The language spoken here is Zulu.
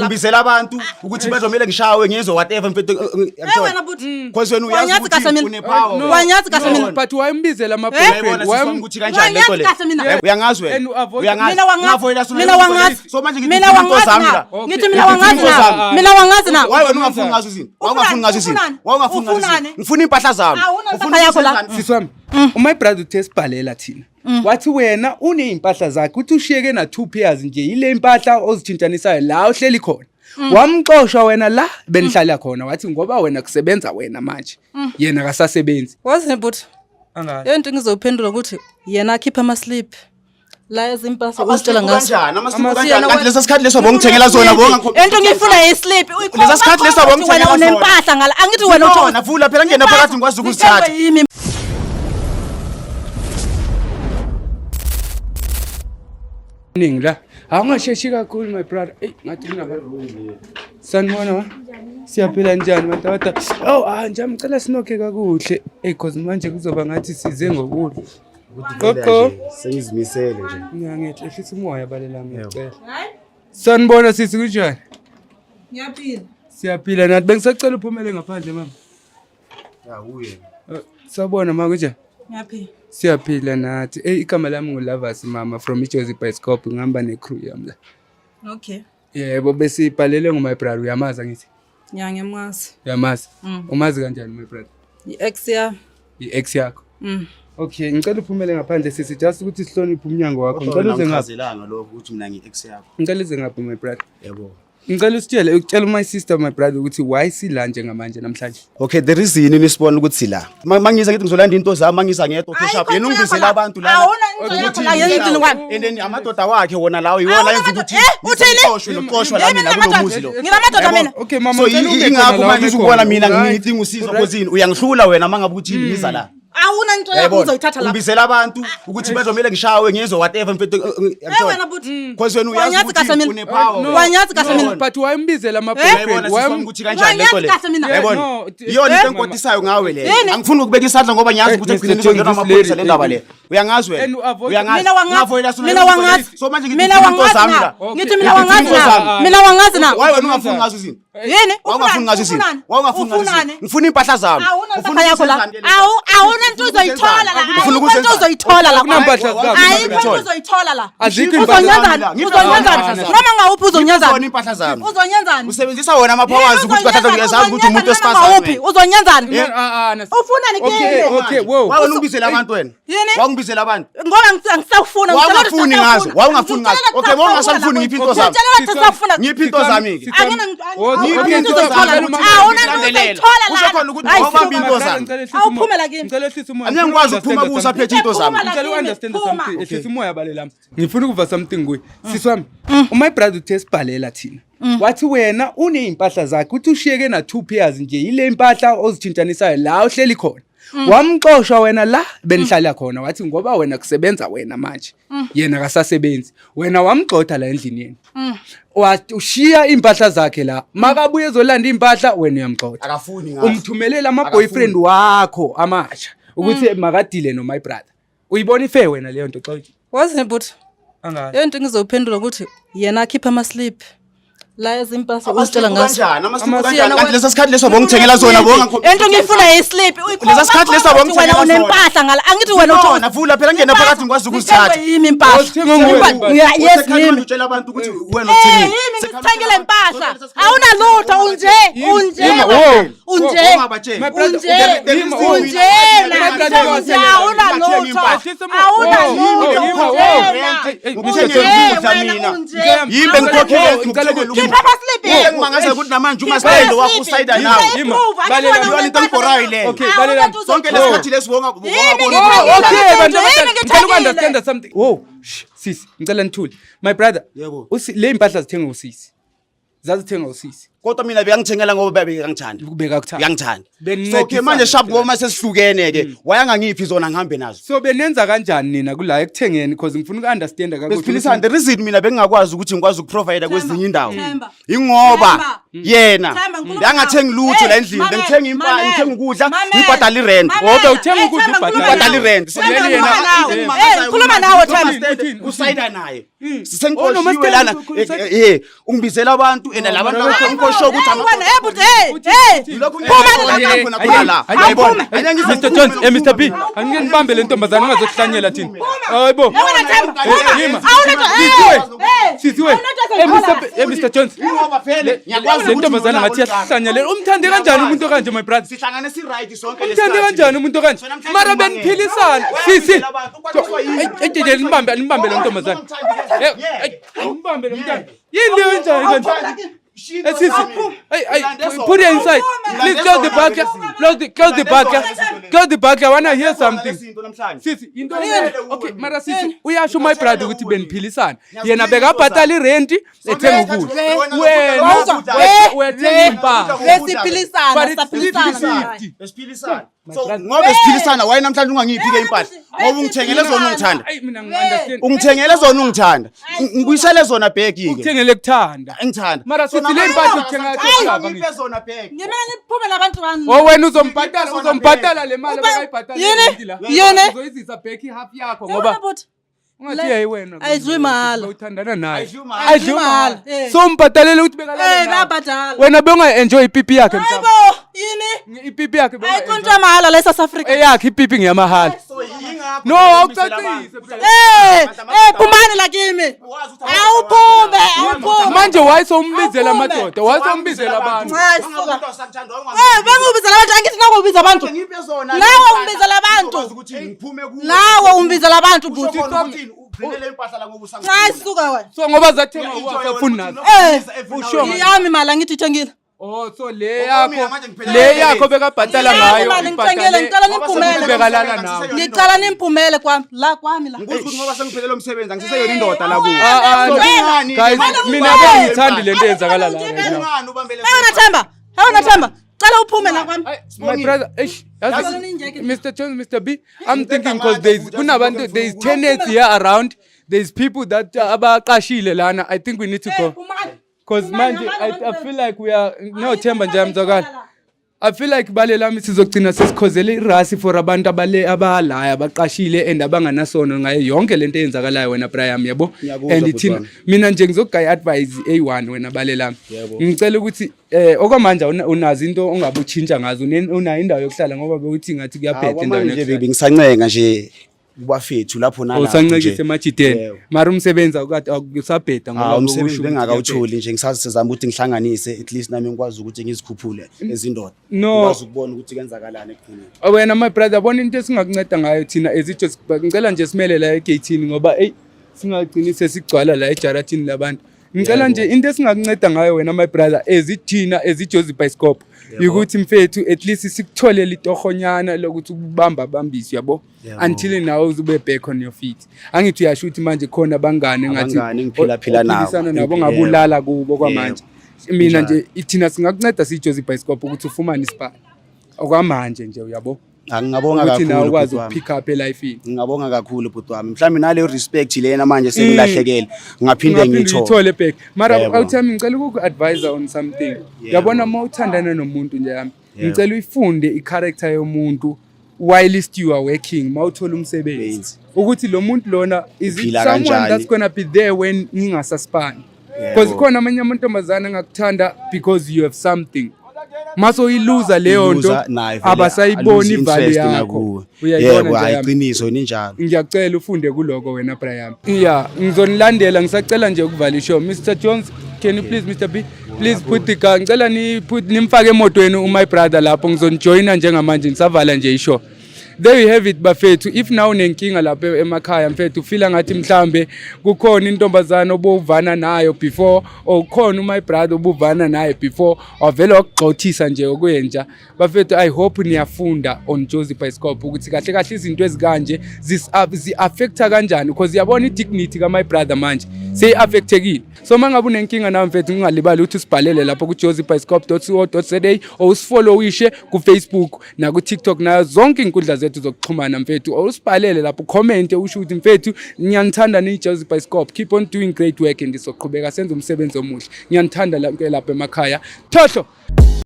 Ungibizela abantu ukuthi bezomele ngishawe ngizwe whatever mfethu. Eh wena buthi. Because wena uyazi Wanyazi kahle ukuthi mina. une power. No. Wanyazi kahle mina. But wayembizela ama Eh? boyfriend. Uyayibona sisi wami ukuthi kanjani lento le. Wanyazi kahle mina. Uyangazi wena. And u avoid- Uyangazi. Mina wangazi. Ungavoida sona Mina lento le. wangazi. So manje ngithi Mina ngifuna into wangazi zami na. la. Ngithi mina wangazi Into na. zami. Mina wangazi na. Why wena ungafuni ngazo izinto? Why ungafuni ngazo izinto? Ufunani? Why ungafuni ngazo Ufunani? izinto? Ngifuna impahla zami. Awuna Ufuna impahla yakho la. ukusenzani? Sisi wami, my brother uthe sibhalela thina. Wathi wena uney'mpahla zakhe, uthi ushiyeke na two pairs nje, yile impahla ozithintanisayo la uhleli khona. Wamxosha wena la benihlala khona, wathi ngoba wena kusebenza wena manje. Yena akasasebenzi. Wazi buthi. Angazi. Yento ngizophendula ukuthi yena akhipha ama slip. La ezimpahla uzitshela ngazo. Kanjani? Ama-slip Ama- kanjani? Kanti lesa sikhathi leso bongithengela zona bonga. Into ngifuna islip. Lesa sikhathi lesa wena bongithengela zona. unempahla ngala. Angithi wena uthi Zikhona, vula phela ngena phakathi ngikwazi ukuzithatha. Zithengwe yimi. Ningi la. Awungasheshi kakhulu my brother. Ey ngathi kunaba. Sanibona ma. Siyaphila njani bantu abadala? Oh ah njami ngicela sinokhe kakuhle. Ey cause manje kuzoba ngathi size ngokudla. Qoqo. Sengizimisele nje. Ngiyangehle ehlisa umoya balela ngiyacela. Sanibona sisi kunjani? Ngiyaphila. Siyaphila nathi bengisacela uphumele ngaphandle mama. Ya uye. Sawubona ma kunjani? Ngiyaphila. Siyaphila nathi. Ey igama lami nguLavas mama from iJozi Bioscope ngihamba necrew yami la. Okay. Yebo besibhalele ngo my brother uyamazi angithi? Ya ngiyamazi. Uyamazi? Umazi kanjani my brother? I-ex yami. I-ex yakho. Okay, ngicela uphumele ngaphandle sisi just ukuthi sihloniphe umnyango wakho. Ngicela uze ngapha. Ngichazelanga lokho ukuthi mina ngi-ex yakho. Ngicela uze ngapha my brother. Yebo. Ngicela usitshele ukutshela my sister my brother ukuthi why sila njengamanje namhlanje. Okay, the reason nisibona ukuthi sila. Mangiza ngithi ngizolanda into zami, mangiza ngedwa okay sharp. Yena ungibizela abantu lana. Awuna into yakho la yendlini kwami. And then amadoda wakhe wona lawo iwona Awuna yenza madoda- ukuthi Eh, uthini? ngizoxoshwa nokuxoshwa la Yimi mina nginamadoda. kulo muzi lo. Nginamadoda mina. Okay mama So ngicela ube ingakho khona la manje ube uzubona khona. mina Alright. ngidinga usizo because yini uyangihlula wena mangabe ukuthi ngiza la. Awuna into yakho Uyayibona? uzoyithatha la. Ungibizela abantu ukuthi bezomele ngishawe ngizwe whatever mfethu. Eh wena buthi. Because wena uyazi Wanyazi kahle ukuthi mina. une power. No. Wanyazi kahle mina. But wayembizela ama Eh? boyfriend. Uyayibona sisi wami ukuthi kanjani lento le. Wanyazi kahle mina. Uyayibona? No, Iyona eh, into engikwatisayo ngawe le. Yini? Angifuni ukubeka isandla ngoba ngiyazi Eh, ukuthi Mr. ekugcineni Jones, izongena this amaphoyisa lady, le ndaba le. Uyangazi wena. And u avoid- Uyangazi. Mina wangazi. Ungavoida sona Mina lento le. wangazi. So manje ngithi Mina ngifuna into wangazi zami na. la. Ngithi mina wangazi Into na. zami. Mina wangazi na. Why wena ungafuni ngazo izinto? Yini? Why ungafuni ngazo izinto? Ufunani? Why ungafuni ngazo izinto? Ufunani? Ngifuna impahla zami. Awuna Ufuna impahla yakho la. ukusenzani? Awu awuna into uzoyithola la. Ufuna Ayikho into ukuzenzani? uzoyithola la. Akunampahla zakho. Ayikho into uzoyithola la. Azikho impahla Uzonyenzani? zami la. Uzonyenzani? Noma ngawuphi uzonyenzani? Ngifuna impahla zami. Uzonyenzani? Usebenzisa wona ama-powers ukuthi bathatha uyazazi ukuthi umuntu wesifazane. Ngawuphi? Uzonyenzani? No, ah, ah, nas- Ufunani Okay, kimi? okay, whoa. Why wena ungibizela abantu wena? Yini? Why ungibizela abantu? Ngoba angisakufuna. Why ungafuni ngazo? Why ungafuni ngazo? Okay, why ungasamfuni ngiphi into zami? Ngitshela Ngiphi into zami ke? Okay, into zami. Awuna into uzoyithola la. Kusho khona ukuthi wawubamba into zami. Awuphumela kimi. Ngicela ehlise umoya. Angeke ngikwazi ukuphuma Understand kusa phethe into zami. Phuma la Ngicela kimi, u-understand phuma. something. Ehlisa umoya bale lami. Ngifuna ukuva something kuye. Sisi wami, my brother uthe sibhalela thina. Wathi wena uney'mpahla zakhe, uthi ushiyeke na two pairs nje, yile impahla ozithintanisayo la uhleli khona. Wamxosha wena la benihlala khona, wathi ngoba wena kusebenza wena manje. Yena akasasebenzi. Wena wamgxotha la endlini yena. Ushiya iy'mpahla zakhe la. Makabuye ezolanda iy'mpahla wena uyamgxotha. Akafuni ngazo. Umthumelela ama-boyfriend wakho amasha ukuthi makadile no my brother. Uyibona ifair wena leyo nto xa uthi? Wazi bhuti. Angazi. Yento ngizophendula ukuthi yena akhipha ama slip. La ezimpahla uzitshela ngazo. Kanjani? Ama-slip Ama- kanjani? Kanti lesa sikhathi leso bongithengela zona bonga. Into ngifuna islip. Lesa sikhathi lesa wena bongithengela zona. unempahla ngala. Angithi wena uthi Zikhona, vula phela ngena phakathi ngikwazi ukuzithatha. Zithengwe yimi impahla. Zithengwe nguwe Impahla- impahla. Yeah, yes Usekhaya yimi. utshela abantu ukuthi wena Eh, uthengile. yimi ngikuthengele impahla. Awunalutho unje, unje. Yima, wo. Unje. Ungabatsheli. My brother, Unje. Yima, wo. Unje. My brother, Unje awunalutho. Ehlisa umoya. Wo, Awunalutho. wo, wo. Unjena. Hey, hey, Unje Mr. Jones. wena Mina. unje. Yimi bengikhokhele Ngicela ngikuthengele Khipha ukudla. ama-slip. Yimi engimangaza ukuthi namanje umasitayile wakho usayida nawe. Yima. Balela- Iyona into engibhorayo leyo. Okay, balela- Sonke lesikhathi lesi wonga Yimi wongabona. Oh, okay, Yimi bantu abadala, ngithengile. ngicela uku-understand something. Whoa, shh, sisi, ngicela nithule. My brother, Yebo. le mpahla zithengwa usisi. Zazithengwa usisi. Kodwa mina bekangithengela ngoba bekangithanda. Bekakuthanda. Uyangithanda. Benincedisana So okay manje sharp phela. ngoba sesihlukene ke. Wayangangiphi zona ngihambe nazo. So benenza kanjani nina kula ekuthengeni because ngifuna uku-understanda kakuhle. Besiphilisana the reason mina bengingakwazi ukuthi ngikwazi ukuprovide kwezinye indawo. Themba. Ingoba Themba. Yena Themba, ngikhuluma bengathengi nawe. lutho Hey, la endlini, mamela, bengithenga impahla, mamela, ngithenga ukudla, mamela, ngibhadala irent. mamela. Oh, bewuthenga Hey, ukudla, Themba, ubhadala. ngikhuluma Ubhadala nawe. irent. Themba, Yena- ngikhuluma nawe. yena- Hey, ngikhuluma nawe Themba. Uthini? Usayida naye. Oh, Sengixoshiwe noma lana. stand- Ungibizela abantu and labantu ngikosho ukuthi Hey, wena, hey, bhuti, hey, hey. Lokhu Phumani la ngiyakubona kwami. khona khona la. Uyayibona? Angeke ngize Mr Jones, Mr B, angike nibambe le ntombazane ungazokuhlanyela thina. Hayibo. Hey, wena Themba, phuma. Yima. Awunento, hey, Sisiwe. hey. Sisiwe. Awunento Mr B, Mr Jones. Ngoba vele ngiyakwazi Le ntombazane ngathi iyahlanyela. Umthande kanjani umuntu okanje my brother? Sihlangane si right sonke Umthande kanjani umuntu okanje? Mara beniphilisana. Sisi. Ey, nibambe, nibambe le ntombazane. Nibambe le mntana. Yini le enjani kanje? Hey, sisi. Hey, hey, put it inside. Please close the back. Close the back. Close the back. I wanna hear something. Sisi, into okay, mara sisi, uyasho my brother ukuthi beniphilisana. Yena bekabhatala irenti ethenga ukudla. Wena uyathenga impahla. Besiphilisana, But it's saphilisana. 50-50. Besiphilisana. So ngoba siphilisana why namhlanje ungangiphi ke impahla? Ngoba ungithengele zona ungithanda. Ayi mina ngi-understand. Ungithengele zona ungithanda. Ngibuyisele zona back ke. Uthengele kuthanda. Engithanda. Mara sithi le mpahla uthenga Ngiphe zona back. Ngimele niphume nabantu bami. Oh wena uzombhatala uzombhatala le mali Uba- abakayibhatala. Yini? Yini? Uzoyizisa back i-half yakho Hey, ngoba wena bhuti. ungathi yayi wena. Ayidliwi mahhala. Uthandana naye. Ayidliwi mahhala. Ayidliwi mahhala. mahhala, eh. So umbhatalele ukuthi bekalala Eh, nawe. bayabhadala. Wena bewungayi-enjoy ipipi yakhe Hayibo, mhlawumbe. yini? Ipipi yakhe Ayikho into yamahhala la eSouth Africa. Eyakhe ipipi ngeyamahhala. So yingakho No, awucacise phela. Eh, eh, phumani la kimi. Awuphume, awuphume. Manje why sowumbizela Awuphume. amadoda? Why sowumbizela abantu? Hayi, suka. Eh, bengubizela abantu, angithi nawe ubiza abantu. Nawe umbizela abantu. Nawe umbizela abantu bhuti. Hayi, suka wena. So ngoba zathengwa awusafuni nazo. Eh, Usho Yami imali angithi ithengile. Oh so le Ngoba yakho mina manje ngiphelelwe le umsebenzi. yakho bekabhatala Yami ngayo imali ngithengile, ngicela niphumele. Bekalala nawe. Ngicela nimphumele kwami, la kwami la. Ngikuthi ukuthi ngoba sengiphelele umsebenzi angiseseyona indoda la kuwe. Ah, ah, So no. kungani- Guys, mina bengithandi lento eyenzakala la right now. Kungani ubambele Hey wena Themba, hey wena Themba, cela uphume la kwami. Ay, my brother, eish, yazi- Yazi- Ninjeke. Mr. Jones, Mr. B, I'm thinking because there's kunabantu, there's tenants here around, there's people that abaqashile lana. I think we need to go. Because manje I feel like we are no Themba nje amzakala. I feel like bale lami sizogcina sesikhozele irasi for abantu abale abalaya abaqashile and abanganasono ngayo yonke lento eyenzakalayo wena Brian yabo. Ngiyakuzwa, And bhuti thina wami. mina nje ngizogaya advice eyi-1 wena bale lami. Yebo. Ngicela ukuthi okwamanje unazo into ongabe utshintsha ngazo unayo indawo yokuhlala ngoba bekuthi ngathi kuyabheda endaweni Nje yokuhlala. bengisancenga nje kubafethu lapho nalapho. Usancekise nje. emajideni. Yebo. Mara umsebenzi awukade awusabheda Ah, umsebenzi bekusho ukuthi bengingakawutholi nje ngisazama ukuthi ngihlanganise at least nami ngikwazi ukuthi ngizikhuphule ezindoda. No. Ngikwazi ukubona ukuthi kwenzakalani ekugcineni. kuyabheda. Wena my brother bona into esingakunceda ngayo thina ezitsho ngicela nje simele la egate ngoba ey singagcini sesigcwala la ejaratini labantu. Ngicela Yebo. nje into esingakunceda ngayo wena my brother ezithina eziJozi Bioscope ukuthi mfethu at least sikutholele itohonyana lokuthi ubamba bambise yabo Yebo. until nawe uzube back on your feet. Angithi uyasho ukuthi manje khona abangane ngathi Abangani engiphila-phila nabo. ophilisana nabo Yebo. ongabulala kubo kwamanje. Mina Njalo. nje thina singakunceda siyiJozi Bioscope ukuthi ufumane isipani okwamanje nje uyabo Ngingabonga ukuthi nawe kakhulu ukwazi bhuti wami. ukupick up elifini. Ngingabonga kakhulu bhuti wami. Mhlawumbe naleyo respect lena manje sengilahlekele. Ngaphinde ngiyithole. Uyithole back. Mara Yebo. awuthami ngicela ukuku-advise on something. Yabona uma uthandana nomuntu nje yami, ngicela uyifunde i-character yomuntu whilst you are working, uma uthola umsebenzi. Benzi. Ukuthi lo muntu lona is it Uphila someone kanjani? that's gonna be there when ngingasaspani. Yebo. Because khona amanye amantombazane angakuthanda because you have something. Mase uyiluza leyo nto Iluza, naye vele abasayiboni aluze ivalue interest yakho. ngakuwe. Uyayibona Yebo, nje hayi yami? iqiniso ninjalo. Ngiyacela ufunde kuloko wena Brian. Yeah, ngizonilandela ngisacela nje ukuvala ishow. Mr Jones, can you please Mr B, please put the car. Ngicela ni put nimfake emotweni u my brother lapho ngizonijoina njengamanje ngisavala nje ishow. There you have it bafethu. If now unenkinga lapha emakhaya mfethu ufila ngathi mhlambe kukhona intombazana obuvana nayo before or khona my brother obuvana naye before wavele wakugxothisa nje okwenja bafethu, I hope niyafunda on Jozi Bioscope ukuthi kahle kahle izinto ezikanje zi-affecta kanjani because yabona i-dignity ka my brother manje Seyi-affectekile. So uma ngabe unenkinga nawe mfethu, ungalibali ukuthi usibhalele lapho ku-jozibioscope.co.za or usifollowishe ku-Facebook naku-TikTok nayo zonke iy'nkundla zethu zokuxhumana mfethu, or usibhalele lapho, commente, usho ukuthi, "Mfethu, ngiyanithanda niyi-Jozi Bioscope, keep on doing great work," and sizoqhubeka senze umsebenzi omuhle. Ngiyanithanda lapho emakhaya. Thohlo.